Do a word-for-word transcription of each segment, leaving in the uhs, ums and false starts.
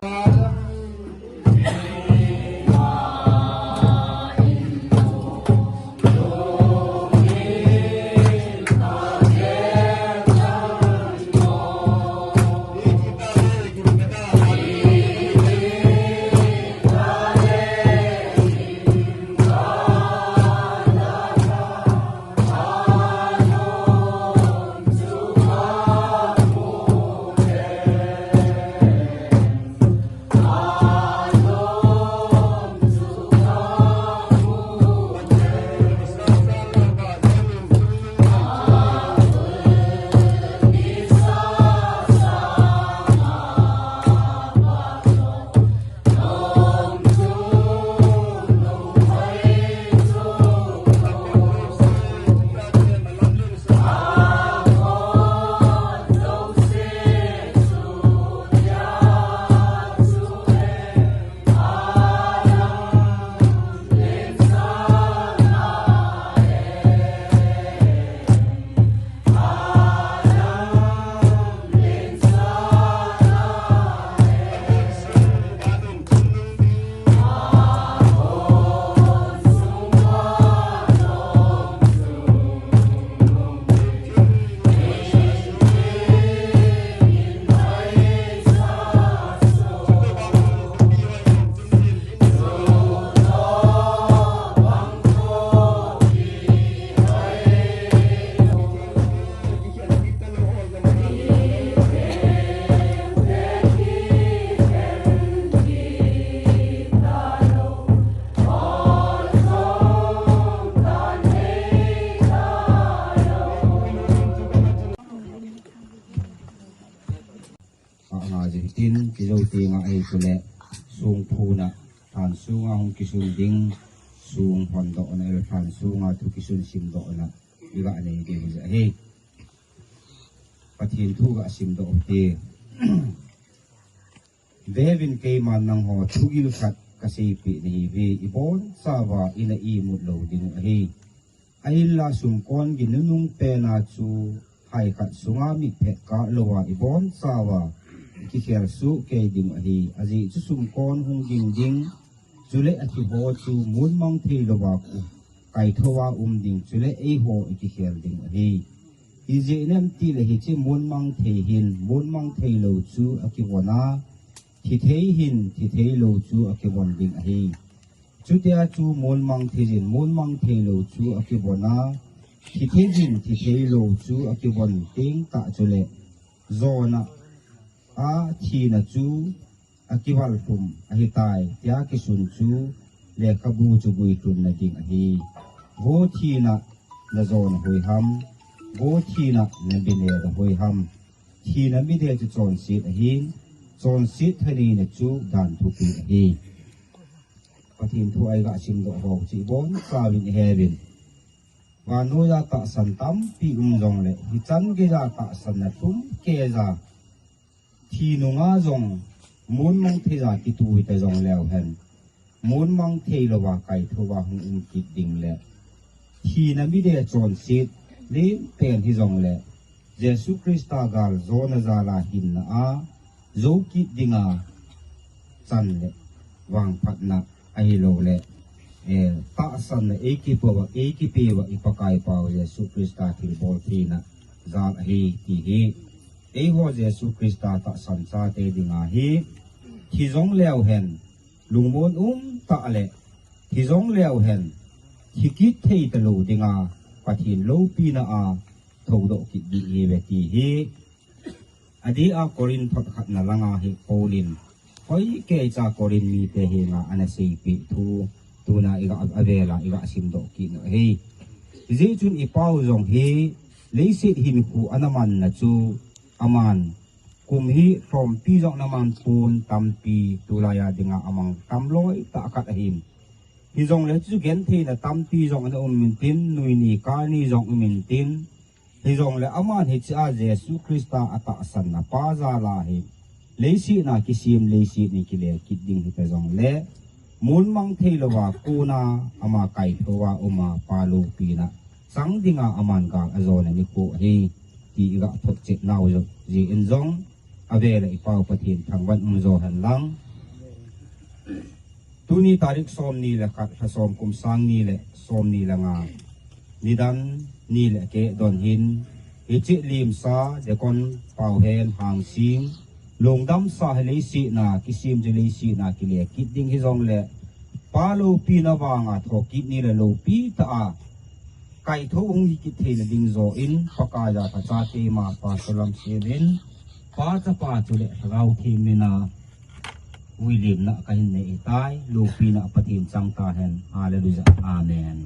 Anga jing tin, kijou ti nga ahi kule, sung phuna, than sunga hung kisun ding, sung hon dohna, el than sunga thu kisun sim dohna, iga nei ding hi ahi. Pathen thu ga sim doh te. Vevin keiman nangho thugil khat kaseipeh nahiuve, ibonchauva ina imut lou diu ahi. Ahinla sumkon gin nunung pena chu hai khat sunga mitphet kah louva ibonchauva kikhel soh kei diu ahi. Ajeh chu sumkon hung ging ding, chule athiho chu mun mang thei louva kaithouva um ding, chule eiho ikikhel diu ahi. Ijeh inem itile hiche mun mang thei hin, mun mang thei lou chu akivon a, thi thei hin, thi thei lou chu akivon ding ahi. Chutia chu mun mang thei hin, mun mang thei lou chu akivon a, thi thei hin, thi thei lou chu akivon teng tah chule, jona a thina chu akival lhum ahitai, tia kisun chu lekhabu chu guilhunna ding ahi. Vo thina, najona hoi ham, vo thina, naminena hoi ham. Thina mide chu chonset ahin, chonset thaneina chu dan thupi ahi. Pathen thu a iga sim doh ho chu ibonchauvin ihe uvin. Vannoiya tahsan tampi um jongle, hichan geiya tahsanna lhum keiya thi nunga jong mun mang theiya kituh hita jongleu hen, mun mang thei louva kaithouva hung um kit ding le, thina mide chonset lenpen hijongle, Jesu Christa gal jona jala hinna a jou kit dinga chan le vangphatna ahilouleh, eh, tahsanna eikipeuva, eikipeuva i Pakaipa u Jesu Christa thilbol theina jal ahi ti hi. Eiho Jesu Christa tahsan chate dinga hi, thi jongleu hen, lungmon um tah le, thi jongleu hen, thi kit thei talou dinga, Pathen loupina a, thoudoh kit ding ihiuve ti hi. Adeh a Corinth thot khatna langa hi Paul in, hoi keicha Corinth mite henga ana seipeh thu, tuna iga, avela iga sim doh kit u ahi. Hijeh chun ipau jong hi, leiset hinkho ana manna chu, aman, kum hi lhompi jong ana man pon tampi, tulaiya dinga amang tam loi tah khat ahin. Hijongle chu gentheina tampi jong ana um intin, nuini kani jong um intin, hijongle aman hichea Jesu Christa atahsanna pa jala hi, leiset a kisem, leiset a kile kit ding hita jongle, mun mang thei louva kona ama kaithouva uma pa loupina chang dinga aman gal ajona nikho ahi, ti iga thotchet nau jeh in jong, avel a i Pau Pathen thangvah in umjo hen lang. Tuni tarik som ni le khat, lha som kum sang ni le som ni le nga, nidan ni le keh don hin, hiche limsa Deacon Pauhen Hangsing, lungdam sa hi leiset a kisem chu leiset a kile kit ding hijong le, Pa loupina vanga thokit ni le loupi tah a kaitho hung hi kit theina ding joh in, Pakai a phacha keima Pastor Lamsel in, Pa, Chapa chule Lhagao Theng mina vuilemna kahin nei tai, loupina Pathen chang tahen. Hallelujah. Amen.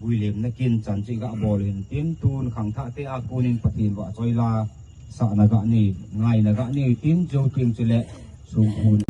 Vuilemna kin chan chu iga bol hin tin, tun khangthah te a konin Pathen vahchoi la sahna ga nei, ngaina ga nei tin, jou teng chule sungkhun.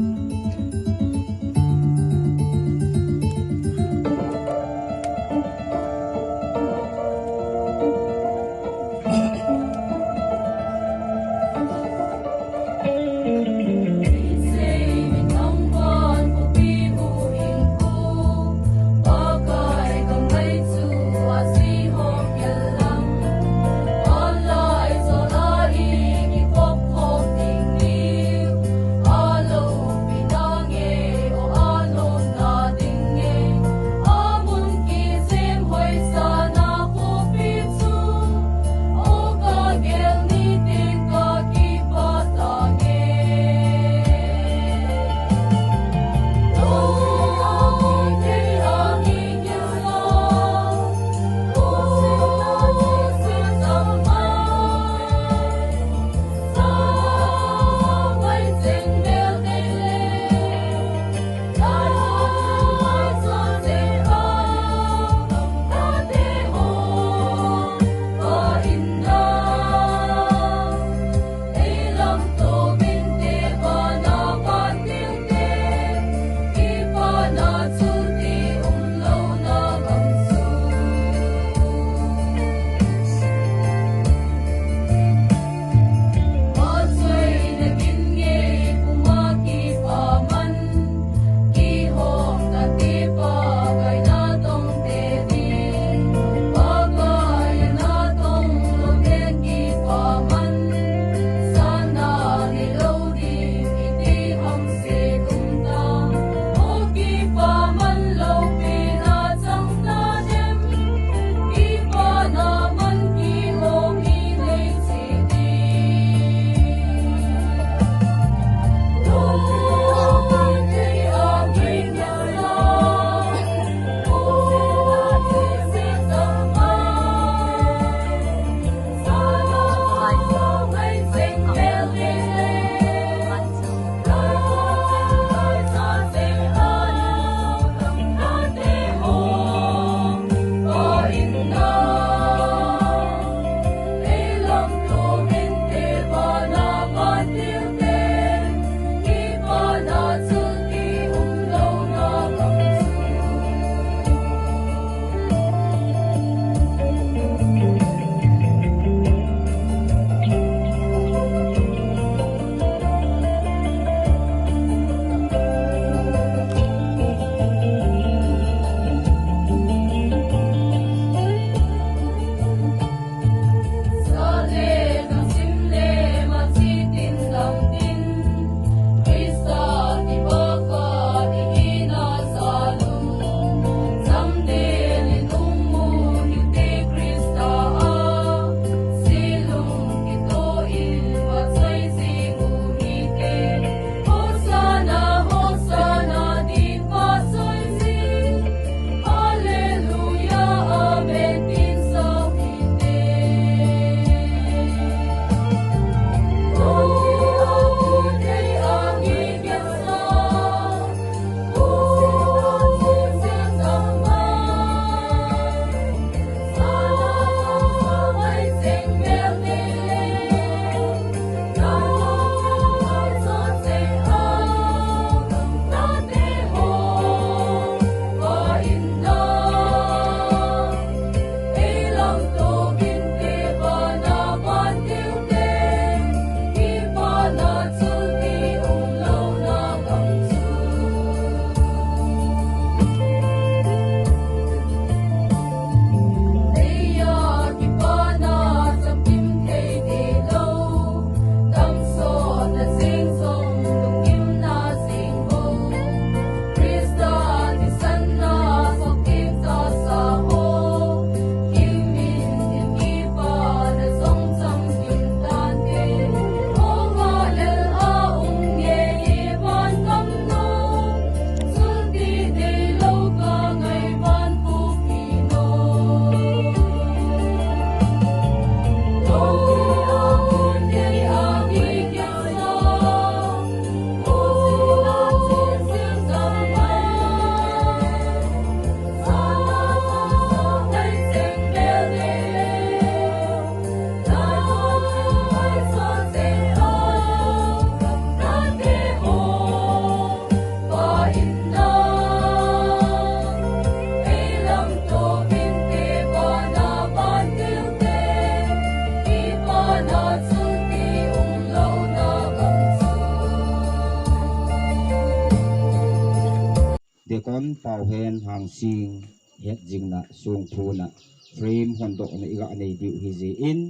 Kon Pau Hen Hang Sing het jingna sungphuna frame hondohna iga nei diu hi jeh in,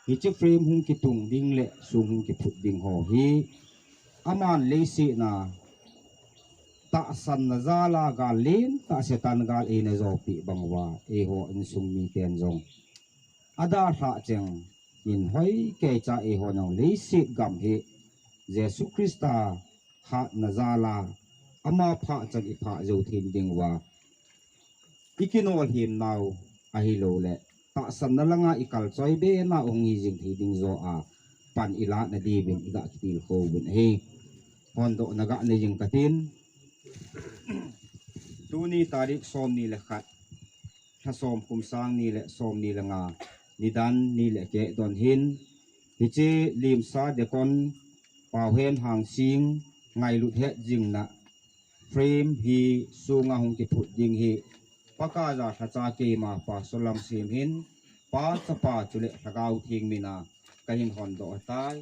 hiche frame hung kitung ding le sung hung kiphut ding ho hi aman leiset a tahsanna jal a gal lentah Satan gal eina jopi bang uva eiho insung miten jong adalhah cheng in hoi keicha eiho jong leiset gam hi Jesu Christa hatna jal a ama phah chan iphah jou thei ding uva ikinol him nau ahilouleh tahsanna langa ikalchoi be nau hung hi jing thei ding jo a pan ilah na diuvin iga kitilkhou uvin ahi. Hondohna ga nei jing katin. Tuni tarik somni le khat, lha som kum sang ni le somni le nga, nidan ni le keh don hin, hiche Limsa Deacon Pau Hen Hang Sing ngailut het jingna frame hi sunga hung kiphut ding hi Pakaiya lhacha keima Pastor Lamsim hin, Pa, Chapa chule Lhagao Theng mina kahin hondoh tai.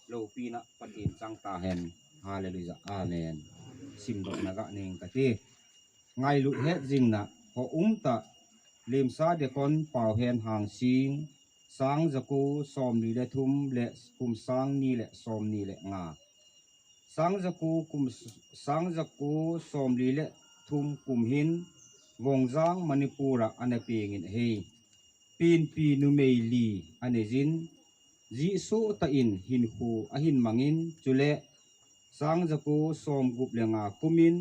Loupina Pathen chang tahen. Hallelujah. Amen. Simdohna ga nei ing kati. Ngailut het jingna, ho umtah, Limsa Deacon Pau Hen Hang Sing, sang jako somli le thum le kum sang ni le somni le nga. Sang jako kum, sang jako somli le thum kum hin, Vongjang Manipur a ana pengin ahi. Penpi numei li anei jin, jihsoh tah in hinkho ahin mangin, chule sang jako somgup le nga kumin,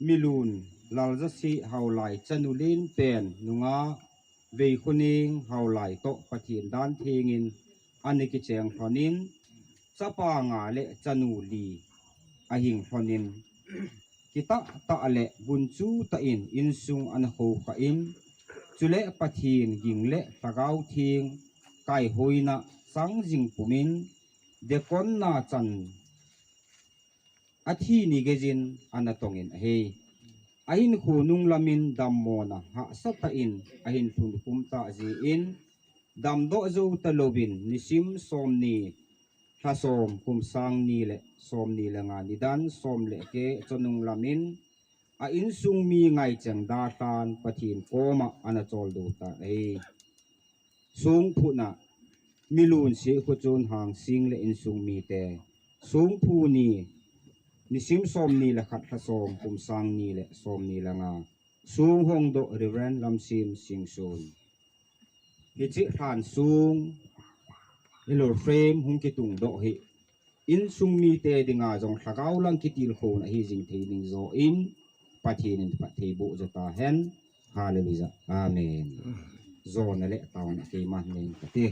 Milun Laljasih Haolai chanu lenpen nungah Veikhoneng Haolai toh Pathen dan thengin ana kicheng lhonin, chapa nga le chanu li ahing lhonin, kitah tah le gunchu tah in insung ana khoukhah in, chule Pathen ging le Lhagao Theng kaihoina chang jing pumin, Deacon na chan athi ni geijin ana tongin ahi. Ahinkho nunglamin dammona hahsa tah in ahin lhun khum tah jeh in, damdoh jou talouvin nisim somni, lha som, kum sang ni le somni le nga, nidan som le keh chonung lamin a insung mi ngaicheng dalhan Pathen koma ana choldo tan ahi. Sungphutna, Milun Sekhochun Hangsing le insung mite. Sungphu ni, nisim somni le khat, lha som, kum sang ni le somni le nga. Sung hongdoh Reverend Lamsim Singson. Hiche lhan sung, hilou frame hung kitungdoh hi, insung mite dinga jong lhagao lang kitilkhouna hijing thei ding joh in, Pathen in phattheiboh jo tahen. Hallelujah. Amen. Jona le taona keiman nei kate.